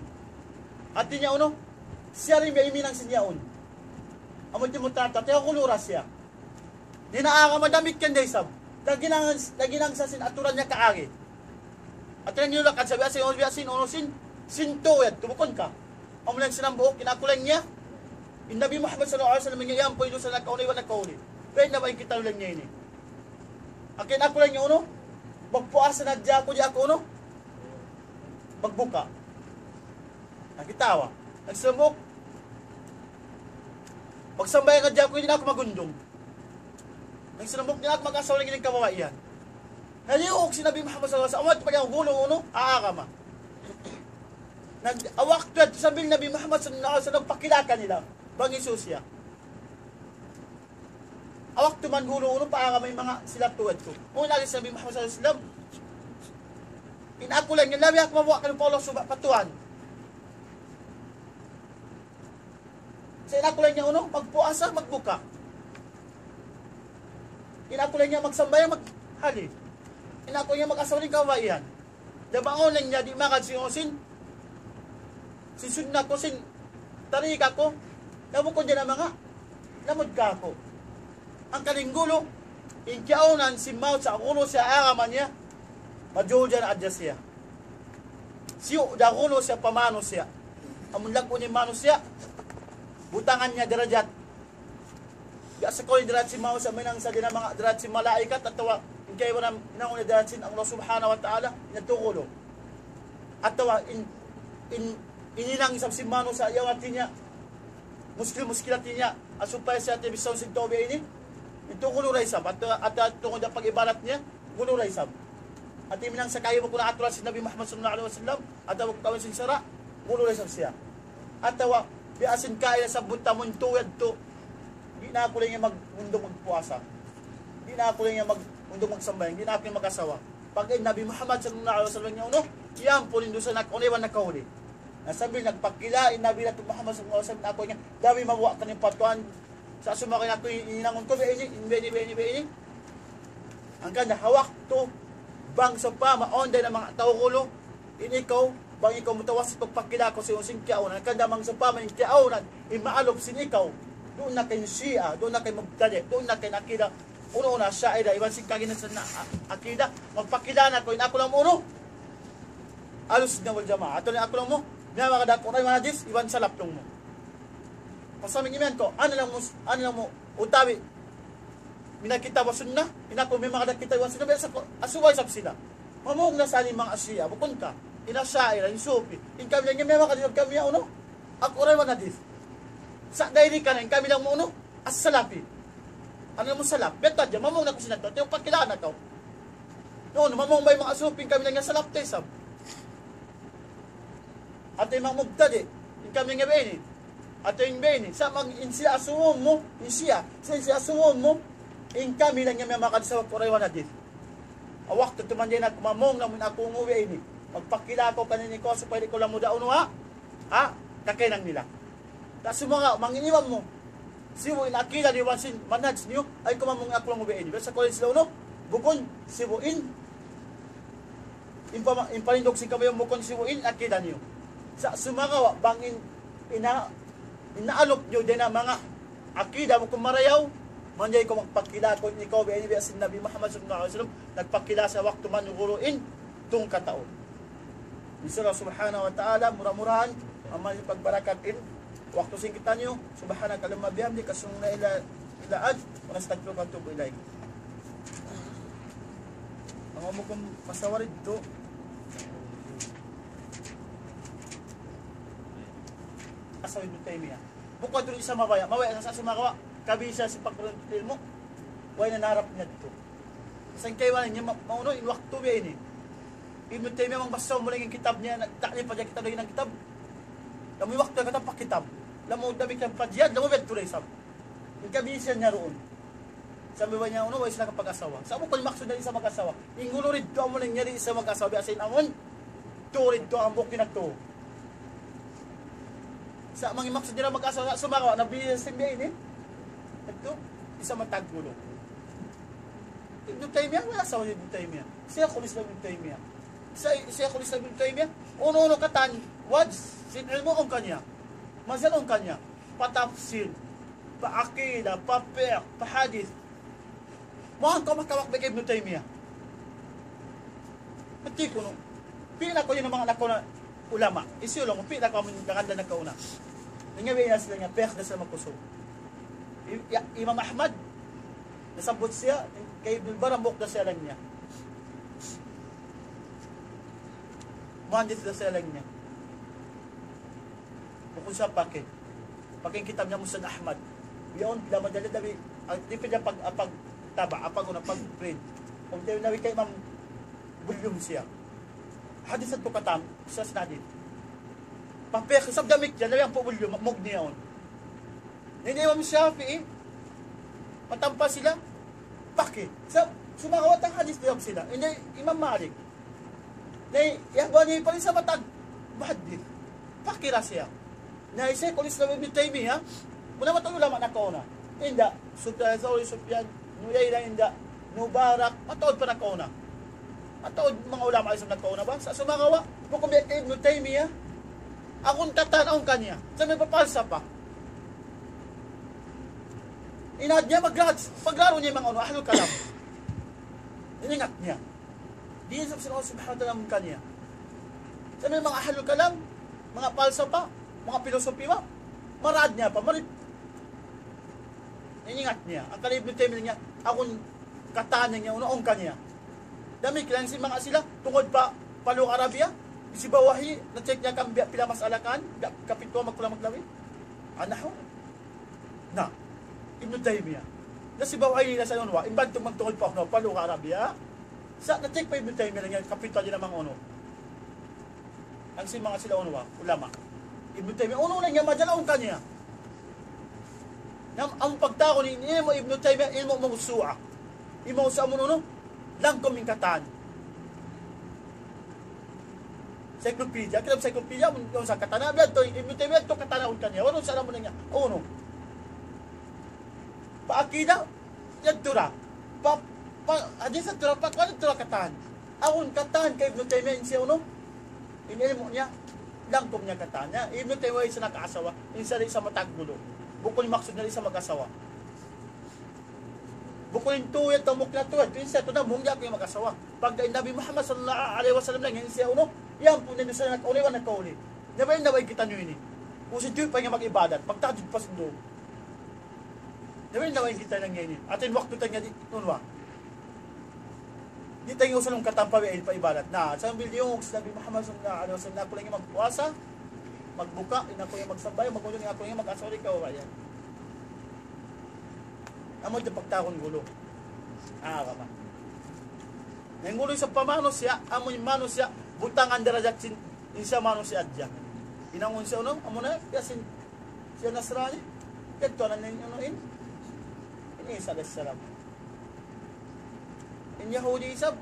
Hāti niya unu? Siya rin biya' himinang sin yaun. Amu in mutanatti'un, hāti niya gulu ra siya. Di' na aga madamikkiyan da isab. Naginang, naginang sa sin aturan niya kaagi. Hāti niya niyulak at sabi, "Asal, biya' sin, unu sin, sin tuud yadtu, bukun ka." Amu na in sin hambuuk, in aku laung niya. In Nabi Muhammad sallallahu alayhi wasallam, niya yan, pwede sa nakauna iban nakauli. Pwede na ba in kita laung niya ini? Hangkan aku laung niya, unu? Magpuasa na hadja aku, di' aku, unu? Magbuka. Nakita' wa. Nagsambung. Magsambahayang hadja aku, di' na aku magundum. Nagsambung, di' na aku mag-asawa laung niya in kababaihan. Naliuk sin Nabi Muhammad sallallahu alayhi wasallam, amu in pagkagulo, unu? Agama. Nag-, waktu yadtu sambil Nabi Muhammad sallallahu alayhi wasallam pakila kanila. Bang hisiyu siya. Waktu man gulu, unu, pa agama in manga sila tuud tu. Unu laung sin Nabi Muhammad sallallahu alayhi wasallam. In aku laung niya, labi aku mabuga' kaniyu pa Allah subha-, pa Tuhan. Sa' in aku laung niya, unu, magpuasa, magbuka. In aku laung niya, magsambahayang, maghali. In aku laung niya, mag-asawa dayn ha kababaihan. Dayn ha unu laung niya, di' magad sin, sin, sin sunnat ku, sin tarikat ku, na bukun dayn ha manga lamud kāku'. Hangkan in gulu, in kiyaunan sin maut sa' gulu siya agama niya, majujal hadja siya. Siyu da gulu siya pa manusiya'. Amun laggu' niya manusiya', butangan niya darajat. Biya' sa kaw in darajat sin manusiya' mahinang sa dayn ha manga darajat sin malaikat atawa in kaibanan hinangun niya darajat sin Allah Subhanahu wa Ta'ala, in yadtu gulu. Atawa in, in, in hinang isab sin manusiya', yaun hāti niya, muskil-muskil hāti niya, supaya siya hāti bisaun sin tau biya' ini, in yadtu gulu da isab, atawa, atawa tungud ha pag-ibadat niya, gulu da isab. Hāti hinang sa kahi bukun aturan sin Nabi Muhammad sallallahu alayhi wasallam, atawa bukun kawin sin sara', gulu da isab siya. Atawa, biya' sin kaina sabbut ta mu in tuud yadtu, di' na aku laung niya mag-, undung magpuasa. Di' na aku laung niya mag-, undung magsambahayang, di' na aku laung niya mag-asawa. Pagga in Nabi Muhammad sallallahu alayhi wasallam niya unu, iyampun in dusa nakauna iban nakauli. Na sambil nagpakila in Nabi natu' Muhammad sallallahu alayhi wasallam, aku niya, labi mabuga' kaniyu pa Tuhan, sa' sumagawa' in aku hinangun ku biya' ini, biya' ini, biya' ini, biya' ini. Hangkan da ha waktu, bang sawpama, awn dayn ha manga tau gulu, in ikaw, bang ikaw mutawassit pagpakila kaw sin, sin kiyaunan, hangkan da bang sawpama in kiyaunan, in maalup sin ikaw, duun na kaw in Shia, duun na kaw in Mubtadi', duun na kaw in akida, unu-unu, Asha'ira, iban sin kaginan sa na, a-, akida, magpakila na kaw, in aku laung mu unu, Ahlus Sunnah wal Jamaah, atawa in aku laung mu, miyamagad ha Qur'an iban hadith, iban salaf laung mu. Pasal imiyan kaw, unu laung mu, unu laung mu, utawi, min al-kitab wa sunnah, in aku miyamagad ha kitab iban sunnah, biya' sa kaw, asuba isab sila. Mamung na sa in manga Shia, bukun ka. In Asha'ira, in Sufi, in kami laung niya miyamagad, in kami laung niya unu, ha Qur'an iban hadith. Sa' dayn di ka na, in kami laung mu unu, as-Salafi. Unu laung mu salaf, biya' hadtu hadja, mamung na kaw sin yadtu, hāti niya pakila na kaw. Unu, mamung ba in manga Sufi, in kami laung niya salaf, ta isab. Atawa in manga Mubtadi', in kami laung niya biya' ini. Atawa in biya' ini. Sa' bang in siya asubuhun mu, in siya, sa' in siya asubuhun mu, in kami laung niya miyamagad sin Qur'an iban hadith. Ha waktu tuud manjari na aku mamung, laung mu in aku unu biya' ini. Magpakila kaw kaniya ini kaw, supaya di' kaw lamud ha unu ha, ha, kakahinang nila. Sa' sumagawa', bang in iban mu, sibu' in akida niyu iban sin manhaj niyu, ayaw kaw mamung aku laung mu biya' ini. Biya' sa kaw laung sila unu, bukun, sibu' in, in pama-, in panindug sin kabayaan bukun sibu' in akida niyu. Sa' sumagawa', bang in, ina-, in naalup niyu dayn ha manga akida bukun marayaw, manjari kaw magpakila kaw in ikaw biya' ini biya' sin Nabi Muhammad sallallahu alayhi wasallam, nagpakila sa waktu man gulu in tungkatau. In sha Allah subhanahu wa ta'ala, mura-murahan, amu in pagbarakat in waktu sin kitaniyu. سبحانك اللهم وبحمدك، أشهد أن لا إله إلا أنت، أستغفرك وأتوب إليك. Amu in bukun masawa didtu, asawa Ibn Taymiyyah. Bukun tuud isab mabaya', mabaya' sa sumagawa', kabisa sin pagpurun ilmu', way na naharap niya didtu. Sa' in kaibanan niya ma-, maunu in waktu biya' ini. Ibn Taymiyyah, bang basahun mu laung in kitab niya, nagta'lif pa hadja kitab, lagi' na kitab. Amu in waktu niya katan pa kitab. Lamud damikkiyan pa jihad, lamud biya' tuud isab. In kabisihan niya duun. Sabi ba niya, unu, way sila kapag-asawa. Sa' bukun maksud niya di' sa mag-asawa. In gulu didtu amu in di' sa mag-asawa, biya' sa in amun. Tuud didtu, hambuuk na tuud. Sa' manga maksud nila mag-asawa, sa' sumagawa', nabi sa simbiya ini. Ito, di' sa matag gulu. Ibn Taymiyyah, way asawa hi Ibn Taymiyyah. Shaykhul Islam Ibn Taymiyyah. Sa-, Shaykhul Islam Ibn Taymiyyah, unu-unu katan, wajib, sin ilmu' awn kaniya. Mazal awn kaniya. Pa tafsir, pa aqida, pa fiqh, pa hadith. Mawn kaw makawak bang Ibn Taymiyyah. Hati kunu'. Pila kaw yan manga nakauna ulama. Hisiyu laung mu, pila kaw amun nakauna. Nangawi na sila niya, piyakda sila makusug. I-, ya-, Imam Ahmad, nasabbut siya, kay Ibn Bar, hambuuk da siya laung niya. Muhandis da siya laung niya. Bukun siya paki. Paki in kitab niya Musnad Ahmad. Yaun, pila madali dawi, ah, di' pila pag, ah, pag taba', ah, pag, una, pag print. Kung tayo nawi kay Imam Bulyum siya. Hadith at tukatan, sa sinadid. Papek, sab damik yan, nawi ang pabulyo, Mughni yaun. Ini Imam Shafi'i, matampa sila, paki. Sa, sumagawa' ta hadith diyan sila. Ini Imam Malik. Na, yahba niya pa rin sa matag, muhaddith. Paki ra siya. Na, Shaykhul Islam Ibn Taymiyyah, muna matag ulama nakauna. Inda, Sufyan Thawri, Sufyan, Uyayna, inda, Mubarak, mataud pa nakauna. Mataud manga ulama isab nakauna ba? Sa' sumagawa', bukun biya' kay Ibn Taymiyyah, awn katan awn kaniya. Sa' may papalsa pa. Inad niya magrad, paglaro niya manga unu, ahlul kalam. Iningat niya. Di' isab sin Allah subhanahu wa ta'ala awn kaniya. Sa' may manga ahlul kalam, manga palsafa, manga pilosopi ba? Marad niya pa, marit. Iningat niya. Hangkan Ibn Taymiyyah niya, awn katan niya, unu, awn kaniya. Damikkiyan sin manga sila, tungud pa, pa lugha Arabiya, Sibawayhi, na-check niya kan biya' pila mas'ala kan, biya' kapituwa magkulang maglabi. Anahu? Na, Ibn Taymiyyah. Na Sibawayhi na sa unwa, in bantug magtungud pa unu, pa lugha Arabiya. Sa' na-check pa Ibn Taymiyyah niya, kapituwa di' na manga unu. Hangkan sin manga sila unwa, ulama. Ibn Taymiyyah, unu na niya, madala awn kaniya. Na, amu in pagtawagun in ilmu' Ibn Taymiyyah, ilmu' mawsu'a. Ilmu' mawsu'a amu in unu, langkum in katan. Encyclopedia, kitab encyclopedia, amu in sa katan. Na, biya' tu, Ibn Taymiyyah, tu katan awn kaniya. Wala' sa alam mu na niya. Unu. Pa akida, yadtu ra. Pa, pa, hadith yadtu ra, pa, pa, yadtu ra katan. Awn katan kay Ibn Taymiyyah in siya unu, in ilmu' niya, langkum niya katan niya. Ibn Taymiyyah way siya nakaasawa, in siya di' sa matag gulu. Bukun in maksud niya di' sa mag-asawa. Bukun in tuud, hambuuk na tuud, in siya tuud na, mung di' aku in mag-asawa. Pagga in Nabi Muhammad sallallahu alayhi wasallam laung niya in siya unu, yan pun in siya nag-uli, wa nagkauli. Nabayin, nabayin kitaniyu ini. Kung sin tuud pa niya mag-ibadat, magtahajjud pa sin duun. Nabayin, nabayin kita laung niya ini. At in waktu ta niya di', unwa. Di' ta niya usalun katan pa, pa ibadat. Na, sambil diyungug sin Nabi Muhammad sallallahu alayhi wasallam, aku laung in magpuasa, magbuka, in aku laung in magsambahayang, mag-ujung, in aku laung in mag-asawa, di' kaw bayan. Amu in pagtawagun gulu. Ah, kama. Na in gulu isab pa manusiya', amu in manusiya', butangan darajat sin, in siya manusiya' hadja. Hinangun siya unu, amu na, ya sin, siya Nasrani, yadtu anak niya unu in, in Isa alayhis salam. In Yahudi isab,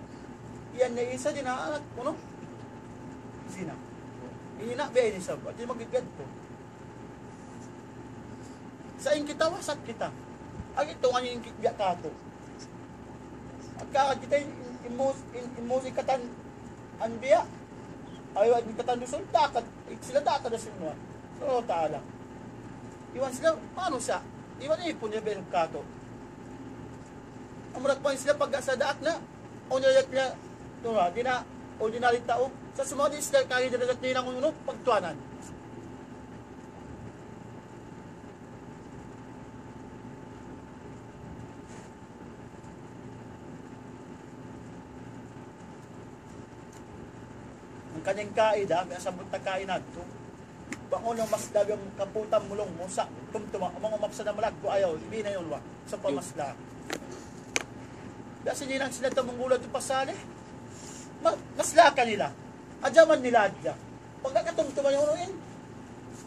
yan na Isa di' na anak, unu? Zina. Ini na, biya' ini isab, at di' magbibiyad to. Sa' in kita, wasat kita. Agi tungan in ki-, biya' katu'. Agka kita in, in mus-, in, in musi katan anbiya. Ayaw in katan dusun, dakat, sila dakat da sin Nuwan. So, ta'ala. Iban sila, manusiya'. Iban ipun niya biya' katu'. Amura pa sila pagka sa daak na, o niya, niya, unu, di' na, ordinary tau. Sa' sumagawa' di' sila kaya darajat nila ng unu, pagtuhanan. Hangkan in kaida, may asabbut ta kaina yadtu. Bang unu mas labi in kaputan mu laung mu sa' tumtuma, manga mapsada malaggu' ayaw, di' na yan wa. Sa' pa mas la. Biya' sin hinang sila ta manggula' tu pa Salih. Ma-, mas la kanila. Ajaman nila hadja. Pagka katumtuma yan, unu in?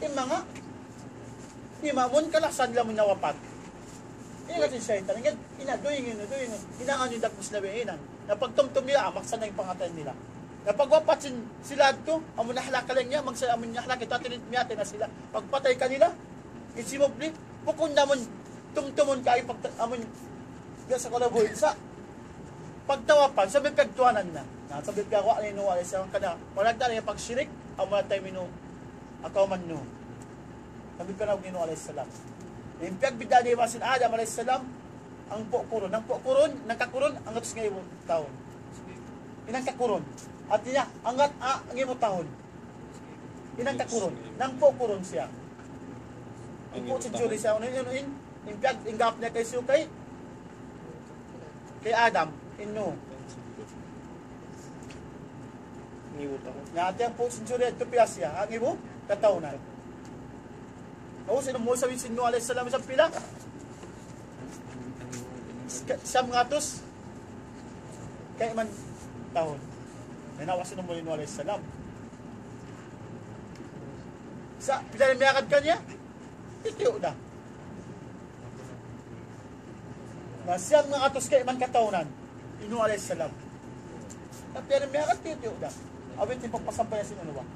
In manga Ini mamun kalasan lamun nawapat. Ingat in saytan. Ingat, ina, doing inu, doing inu. Inangan in dagbus na bihinan. Na pagtumtum nila, amak sa na in pangatayan nila. Na pagwapat sin sila adtu, amun nahlak ka lang niya, magsa-, amun nahlak kita, tinit miyate na sila. Pagpatay kanila, isimubli, bukun namun tumtumun kayo pag, amun, biya' sa kalabuhi sa pagtawapan, sabi pagtuanan na. Na, sabi pagwa ni Nuh alayhi salam, kada, wala' na niya pagshirik, amun na tayo minu, akaw man Nuh. Sabi panaw ni Nuh alayhi salam. In piyagbidaan niya sin Adam alayhi salam, hangpu' kurun. Hangpu' kurun, hangka kurun, hanggatus ngaibu tahun. In hangka kurun. Hati niya, hanggat, ah, ngaibu tahun. In hangka kurun. Hangpu' kurun siya. Hangpu' century siya. Unu in, in, in piyag-, in gap niya kaysu kay, kay Adam, in Nuh. Ngaibu tahun. Na, hati hangpu' century, yadtu pila siya, ha, ngaibu katahunan. Aw, sin umul sin Nuh alayhi salam, isab pila? Siyam ngatus kayman tahun. Na, awn sin umul sin Nuh alayhi salam. Sa', pila in miyagad kaniya? Tiyuyu' da. Na, siyam ngatus kayman katahunan in Nuh alayhi salam. Tapi awn miyagad, tiyuyu' da. Awit in pagpasampay sin unu ba?